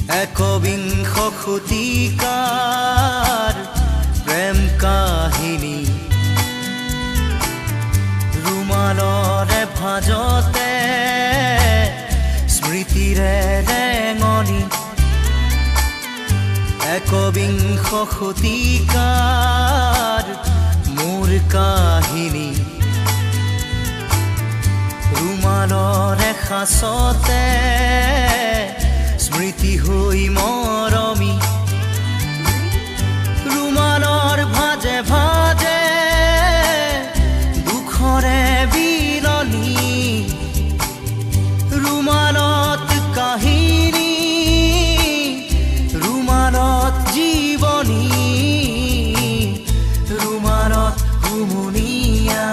একবিংশ শতিকাৰ প্ৰেম কাহিনী ৰুমালৰে ভাঁজতে স্মৃতিৰে ৰেঙনি একবিংশ শতিকাৰ মোৰ কাহিনী ৰুমালৰে সাঁচতে স্মৃতি হৈ মৰমি ৰুমালৰ ভাঁজে ভাঁজে দুখৰে বিলনি ৰুমালত কাহিনী ৰুমালত জীৱনী ৰুমালত হুমুনিয়া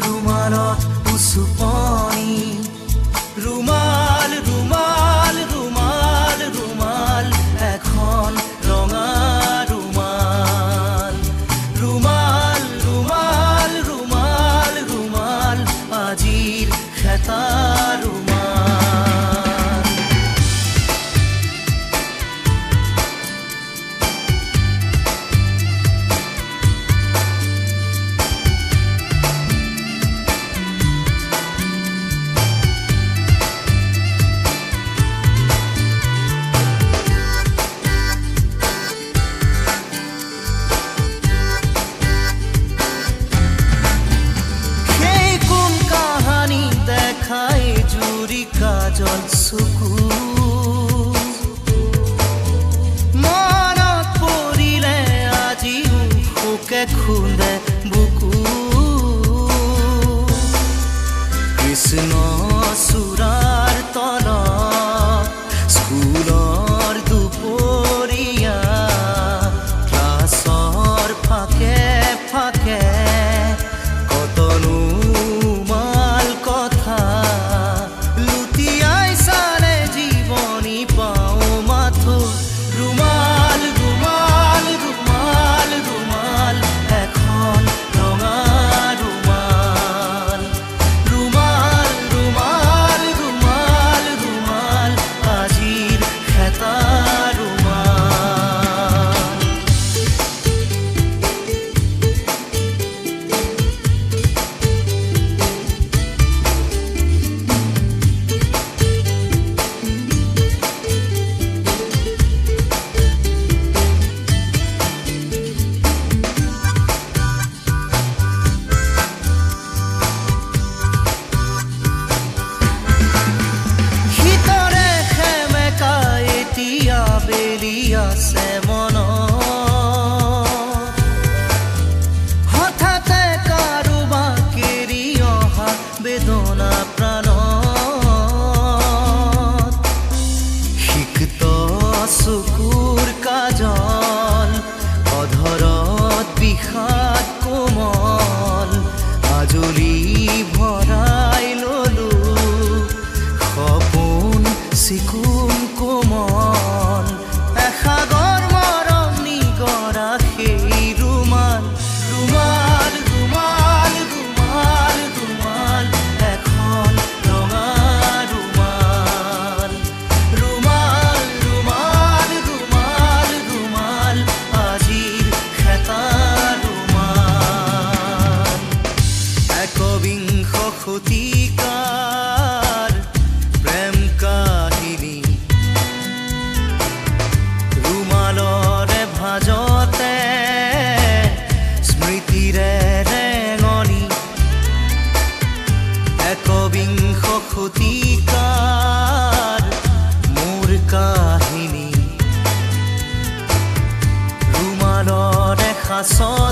ৰুমালত উচুপনি ৰুমাল ৰুমাল ৰুমাল ৰুমাল এখন ৰঙা ৰুমাল ৰুমাল ৰুমাল ৰুমাল ৰুমাল আজিৰ খেতা ৰুমাল। সেই কোন কাহানি দেখাই জুৰি কাজল চকু মনত পৰিলে আজিও শোকে খুন্দে বুকু কৃষ্ণ চূড়াৰ তলত স্কুলৰ দুপৰীয়া ক্লাছৰ ফাঁকে ফাঁকে কতনো মাল কথা লুটিয়াই চালে জীৱনী পাওঁ মাথো ৰুমাল ৰুমাল ৰুমাল ৰুমাল এখন ৰঙা ৰুমাল ৰুমাল ৰুমাল ৰুমাল ৰুমাল আজিৰ খেতা ৰুমাল। শীতৰে সেমেকা এতিয়া বেলি আছে মনত হঠাতে কাৰোবাক এৰি অহা বেদনা প্ৰাণত সিক্ত চকুৰ কাজল অধৰত বিষাদ কোমল আজৰি ভৰাই ললো সপোন চিকুণ কোমল এসাগৰ মৰম নিগৰা সেই ৰুমাল ৰুমাল ৰুমাল ৰুমাল ৰুমাল এখন ৰঙা ৰুমাল ৰুমাল ৰুমাল ৰুমাল ৰুমাল আজিৰ খেতা ৰুমাল। একবিংশ শতিকাৰ প্ৰেম কাহিনী ৰুমালৰে ভাঁজতে স্মৃতিৰে ৰেঙনি একবিংশ শতিকাৰ মোৰ কাহিনী ৰুমালৰে সাঁচতে